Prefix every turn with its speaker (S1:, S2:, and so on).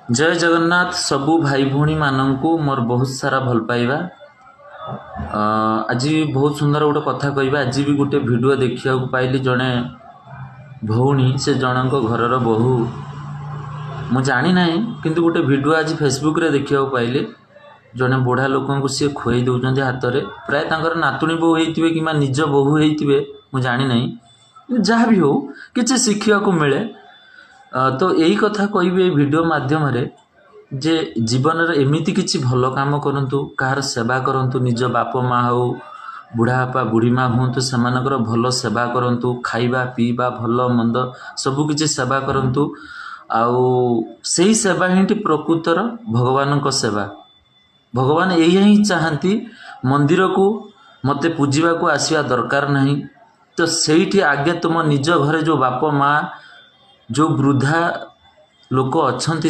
S1: ଜୟ ଜଗନ୍ନାଥ। ସବୁ ଭାଇ ଭଉଣୀମାନଙ୍କୁ ମୋର ବହୁତ ସାରା ଭଲ ପାଇବା। ଆଜି ବହୁତ ସୁନ୍ଦର ଗୋଟେ କଥା କହିବା। ଆଜି ବି ଗୋଟେ ଭିଡ଼ିଓ ଦେଖିବାକୁ ପାଇଲି। ଜଣେ ଭଉଣୀ, ସେ ଜଣଙ୍କ ଘରର ବୋହୂ, ମୁଁ ଜାଣିନାହିଁ, କିନ୍ତୁ ଗୋଟେ ଭିଡ଼ିଓ ଆଜି ଫେସବୁକ୍ରେ ଦେଖିବାକୁ ପାଇଲି। ଜଣେ ବୁଢ଼ା ଲୋକଙ୍କୁ ସିଏ ଖୁଆଇ ଦେଉଛନ୍ତି ହାତରେ। ପ୍ରାୟ ତାଙ୍କର ନାତୁଣୀ ବୋହୂ ହେଇଥିବେ କିମ୍ବା ନିଜ ବୋହୂ ହେଇଥିବେ, ମୁଁ ଜାଣିନାହିଁ। ଯାହା ବି ହଉ, କିଛି ଶିଖିବାକୁ ମିଳେ। ତ ଏଇ କଥା କହିବି ଏଇ ଭିଡ଼ିଓ ମାଧ୍ୟମରେ ଯେ ଜୀବନରେ ଏମିତି କିଛି ଭଲ କାମ କରନ୍ତୁ, କାହାର ସେବା କରନ୍ତୁ। ନିଜ ବାପ ମା ହଉ, ବୁଢ଼ା ବାପା ବୁଢ଼ୀ ମା ହୁଅନ୍ତୁ, ସେମାନଙ୍କର ଭଲ ସେବା କରନ୍ତୁ। ଖାଇବା ପିଇବା, ଭଲ ମନ୍ଦ ସବୁ କିଛି ସେବା କରନ୍ତୁ। ଆଉ ସେଇ ସେବା ହିଁ ପ୍ରକୃତର ଭଗବାନଙ୍କ ସେବା। ଭଗବାନ ଏଇଆ ହିଁ ଚାହାନ୍ତି। ମନ୍ଦିରକୁ ମୋତେ ପୂଜିବାକୁ ଆସିବା ଦରକାର ନାହିଁ। ତ ସେଇଠି ଆଗେ ତୁମ ନିଜ ଘରେ ଯେଉଁ ବାପ ମା, ଯେଉଁ ବୃଦ୍ଧା ଲୋକ ଅଛନ୍ତି